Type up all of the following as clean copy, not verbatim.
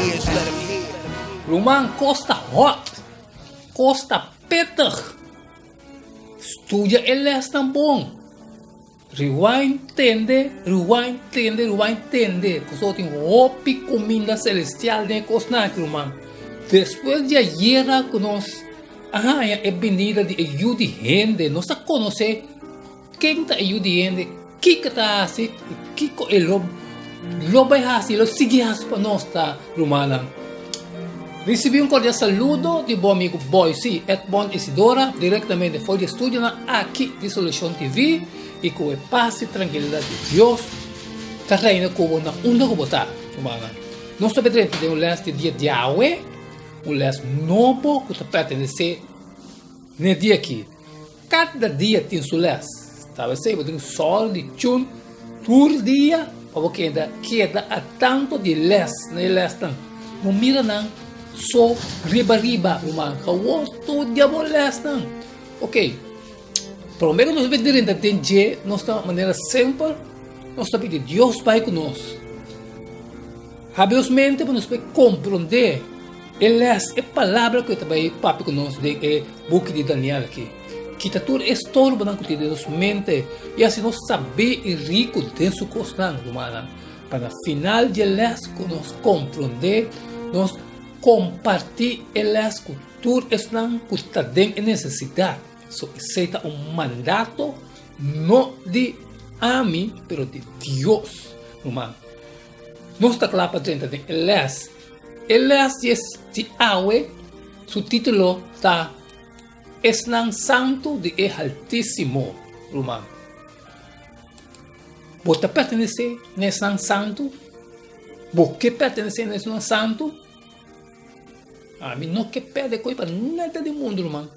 ears, let 'em hear. Ruman kos ta hot, kos ta pittig. Studia e lesnan bon. Rewind tende, rewind tende, rewind tende. Pasobra tin hopi kuminda selestial den e kosnan aki, ruman. Despues di ayera ku nos a haña e binida di e Yu di Hende, nos a konosé ken ta e Yu di Hende, kiko e ta hasi i kiko e lo lo bai hasi, lo sigui hasi pa nos ta, rumannan. Risibí un kordial saludo di bo amigu Boysi Edmond Isidora direktamente for di e studionan aki di Solushon TV i ku e pas i trankilidat di Dios ta reina ku bo na unda ku bo ta. Rumannan, nos ta drenta den un lès di dia diawe, un lès nobo ku ta pertenesé n'e dia aki. Kada dia tin su lès. Ta esei bo tin sòl di chun tur dia pa bo keda keda a tanto di lès na e lèsnan. No mira nan so riba riba, ruman. Awor studia bo lèsnan. Ok, promé ku nos bin drenta den dje, nos ta manera semper nos ta pidi Dios bai ku nos. Habri nos mente pa nos por komprondé e lès, e palabra ku e ta bai papia ku nos den e buki di Daniel aki. Kita tur e estorbonan ku tin den nos mente i hasi nos sabí i riku den su kosnan, rumannan, pa na final di e lès ku nos komprondé, nos kompartí e lès ku tur esnan ku ta den e nesesidat. So esei ta un mandato no di ami, pero di Dios, ruman. Nos ta kla pa drenta den e lès. E lès di es di awe su título ta Esnan Santu di e Haltísimo, ruman. Bo ta pertenesé na esnan santu? Bo ke pertenesé na esnan santu? Ami no ke pèrdè koi pa nada di mundu, ruman.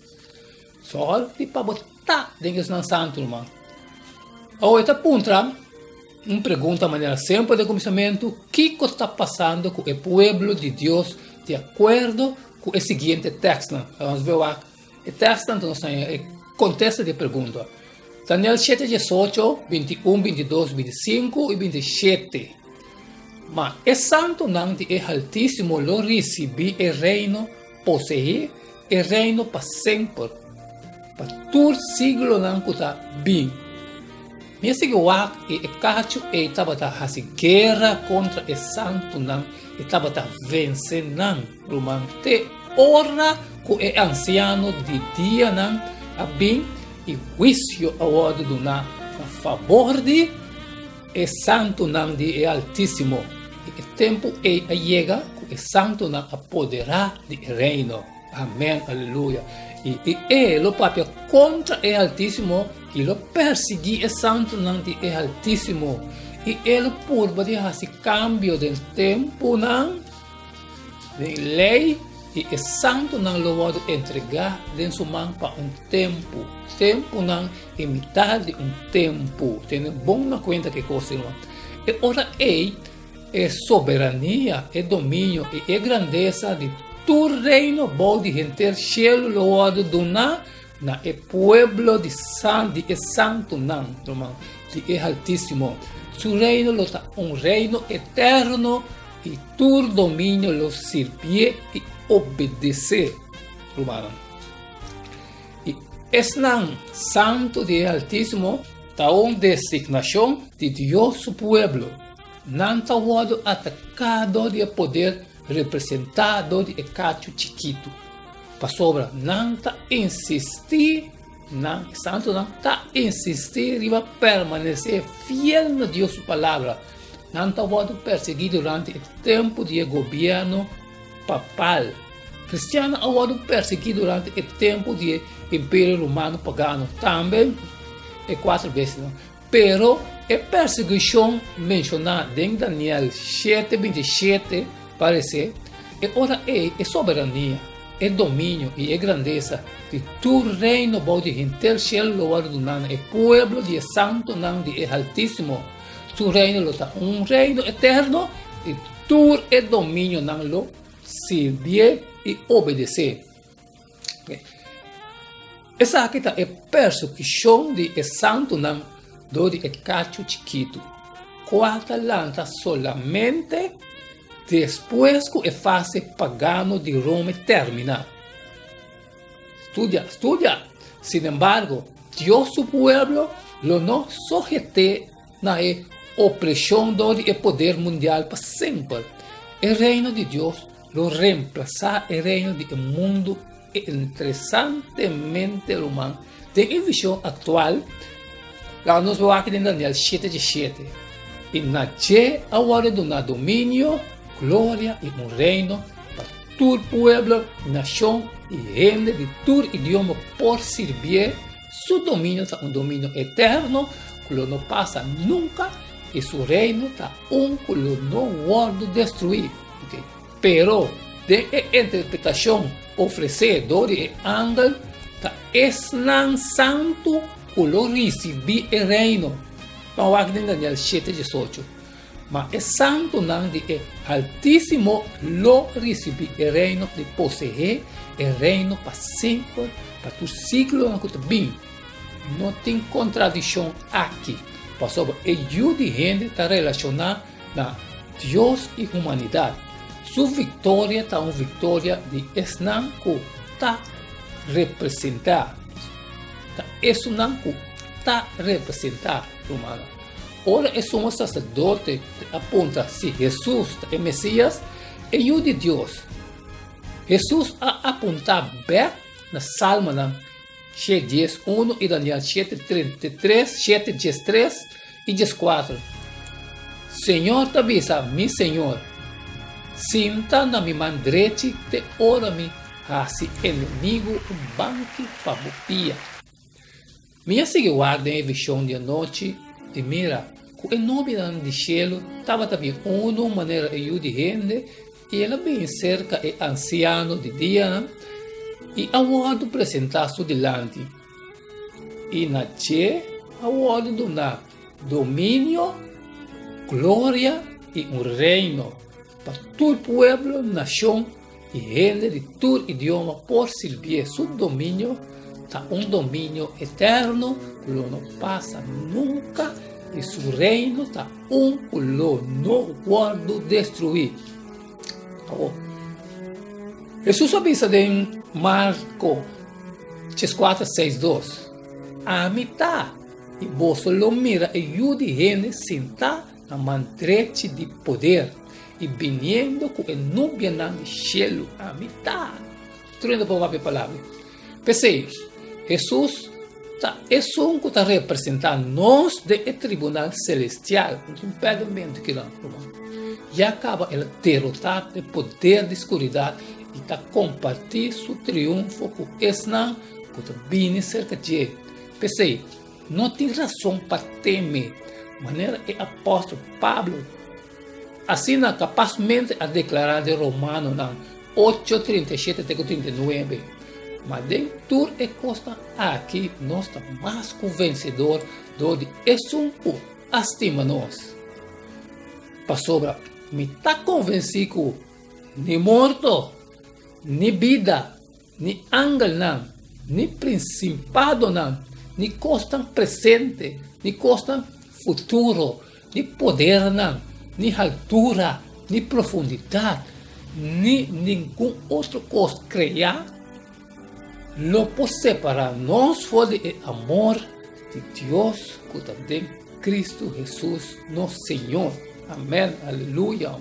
Sòrti pa bo ta den esnan santu, ruman. Awe ta puntra un pregunta manera semper den kuminsamentu, Kiko ta pasando ku e pueblo di Dios di akuerdo ku e siguiente tèkstnan? Nos bai wak e tèkstnan ta nos haña e kontesta di e pregunta. Daniel shete, diesocho, bintiun, bintidos, bintisinku i bintishete. Ma e santunan di e Haltísimo lo risibí e reino, poseé E reino pa semper, pa tur siglonan ku ta bin. Mi a sigui wak i e kachu ei tabata hasi guera kontra e santunan i tabata vense nan, ruman, te ora ku e ansiano di dianan a bin i huisio a wòrdu duná na fabor di e santunan di e Altísimo. I e tempu ei a yega ku e santunan a poderá di e reino. Amèn, aleluya. I i e lo papia kontra e Altísimo i lo persiguí e santunan di e Altísimo. I e lo purba di hasi kambio den tempunan, den lei, i e santunan lo wòrdu entregá den su man pa un tempu, tempunan i mitar di un tempu. Tene bon na kuenta ke kos, ruman. E ora ei. E soberania, e dominio i e grandesa di tur reino bou di henter shelu lo wòrdu duná na e pueblo di san di e santunan, ruman, di e Haltísimo. Su reino lo ta un reino eterno i tur dominio lo sirbié i obedesé, rumannan. I esnan santu di e Haltísimo ta un designashon di Dios su pueblo. Nan ta wòrdu ataká dor di e poder representá dor di e kachu chikitu, pasobra nan ta insistí, nan, e santunan, ta insistí riba permanesé fiel na Dios su Palabra. Nan ta wòrdu persiguí durante e tempu di e gobièrnu papal. Kristiannan a wòrdu persiguí durante e tempu di e Imperio Romano pagano tambe, e kuater bestianan. Pero e persiguishon menshoná den Daniel shete 27 paresé e ora ei e soberania, e dominio i e grandesa di tur reino bou di henter shelu lo wòrdu duná na e pueblo di e santunan di e Haltísimo. Su reino lo ta un reino eterno i tur e dominionan lo sirbié i obedesé. Esaki ta e persekushon di e santunan dor di e kachu chikitu, kua ta lanta solamente. Despues ku e fase pagano di Rome terminá. Studia, studia! Sinembargo, Dios su pueblo lo no soheté na e opreshon dor di e poder mundial pa semper. E Reino di Dios lo remplasá e reino di e mundu Interesantemente, ruman, den e vision actual, laga nos wak den Daniel shete djeshete, i na dje a wòrdu duná dominio, gloria i un reino pa tur pueblo, nashon i hende di tur idioma por sirbié. Su dominio ta un dominio eterno ku lo no pasa nunka, i su reino ta un ku lo no wòrdu destruí. Pero, den e interpretashon ofresé dor di e angel, ta esnan santu ku lo risibí e Reino. Ban wak den Daniel shete diesocho. Ma e santunan di e Haltísimo lo risibí e Reino di poseé e Reino pa semper, pa tur siglonan ku ta bin. No tin kontradikshon aki, pasobra e Yu di hende ta relashoná na Dios i humanidat. Su viktoria ta un viktoria di esnan ku ta representá. Ta esunnan ku ta representá, rumannan. Ora e sumo saserdote a puntra si Hesus ta e Mesias, e Yu di Dios, Hesus a apuntá bèk na Salmonan 110, 1 i Daniel 7, 33, 7, 13, I 14, Señor ta bisa mi Señor, Sinta na mi man drechi te ora mi hasi enemigu un banki pa bo pia. Mi a sigui wak den e vishon di anochi, i mira, ku e nubianan di shelu tabata bin unu manera e Yu di hende, i el a bini serka e Ansiano di Dianan i a wòrdu presentá su dilanti. I na dje a wòrdu duná dominio, gloria i un reino, pa tur pueblo, nashon i hende di tur idioma por sirbié. Su dominio ta un dominio eterno ku lo no pasa nunka, i su reino ta un ku lo no wòrdu destruí. Awor, Hesus a bisa den Marko 14, 6, 2, Ami ta, i boso lo mira e Yu di hende sintá na man drechi di poder i biniendo ku e nubianan di shelu. Ami ta. Tur hende por papia palabra. P'esei, Hesus ta esun ku ta representá nos den e tribunal selestial. No tin pèrdèmentu kinan, ruman. Ya kaba el a derotá e poder di skuridat i ta kompartí su triunfo ku esnan ku ta bini serka dje. P'esei, no tin rason pa teme, manera e apòstel Pablo asina kapasmente a deklará den Romanonan ocho, 37 te ku 39. Ma den tur e kosnan aki nos ta mas ku vensedor dor di esun ku a stima nos. Pasobra mi ta konvensí ku ni morto, ni bida, ni angelnan, ni prinsipadonan, ni kosnan presente, ni kosnan futuro, ni podernan, ni haltura, ni profundidat, ni ningun otro kos kreá lo por separá nos for di e amor di Dios ku ta den Kristu Hesus nos Señor. Amèn. Aleluya.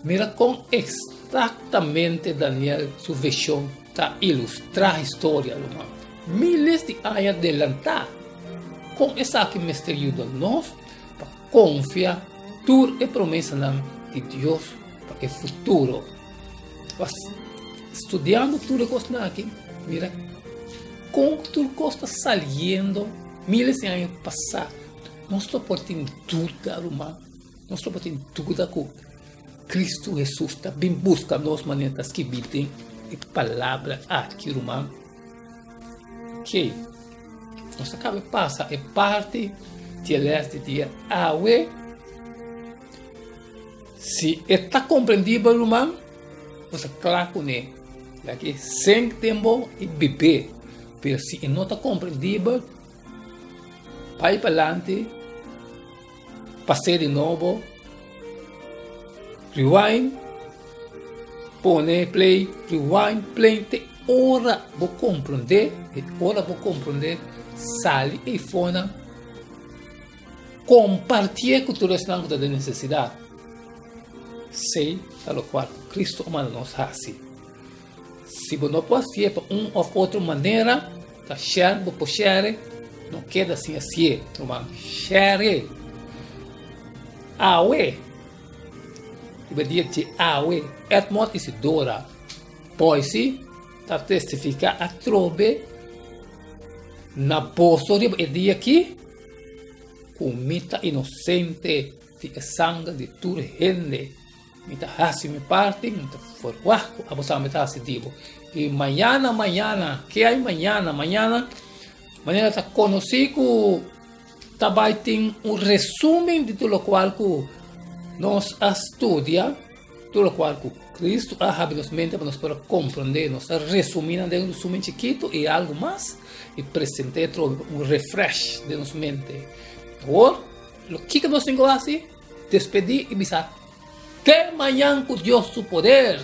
Mira kon eksaktamente Daniel su vishon ta ilustrá historia, ruman. Miles di aña delantá, kon esaki mester yuda nos pa konfia tur e promesanan di Dios pa e futuro? Pas studiando tur e kosnan aki, mira kon tur kos ta saliendo miles di aña pasá. Nos no por tin duda, ruman. Nos lo por tin duda ku Kristu Hesus ta bin buska nos manera ta skibí den e palabra aki, ruman. Ok, nos a kaba pasa e parti di e les di dia awe. Si e ta komprendibel, ruman, bo ta kla kuné. Laki sink den bo i bib'é. Pero si e no ta komprendibel, bai palanti. Pas'é di nobo. Rewind, pone play, rewind, play te ora bo komprondé, e ora bo komprondé, sali eifonan, kompartié ku tur esnan ku ta den nesesidat. Esei ta lokual ku Kristu a manda nos hasi. Si bo no por hasié pa un òf otro manera, ta share bo por share, no keda sin hasié, ruman, share. Awe, riba dia dje awe, Edmond Isidora Boise ta testifiká atrobe na boso riba e dia aki ku mi ta inosente di e sanger di tur hende. Mi ta hasi mi parti, mi ta ferwagt ku abo tambe ta hasi di bo. I mañana, mañana, ke hay mañana? Mañana, manera ta konosí ku ta bai tin un resumen di tur lokual ku nos a studia, tur lokual ku Kristu a habri nos mente pa nos por a komprondé. Nos ta resumí nan den un resumen chikitu i algu mas i present'é atrobe un refresh den nos mente. Awor, kiko nos tin ku hasi? Despedí i bisa, Te mañan ku Dios su poder!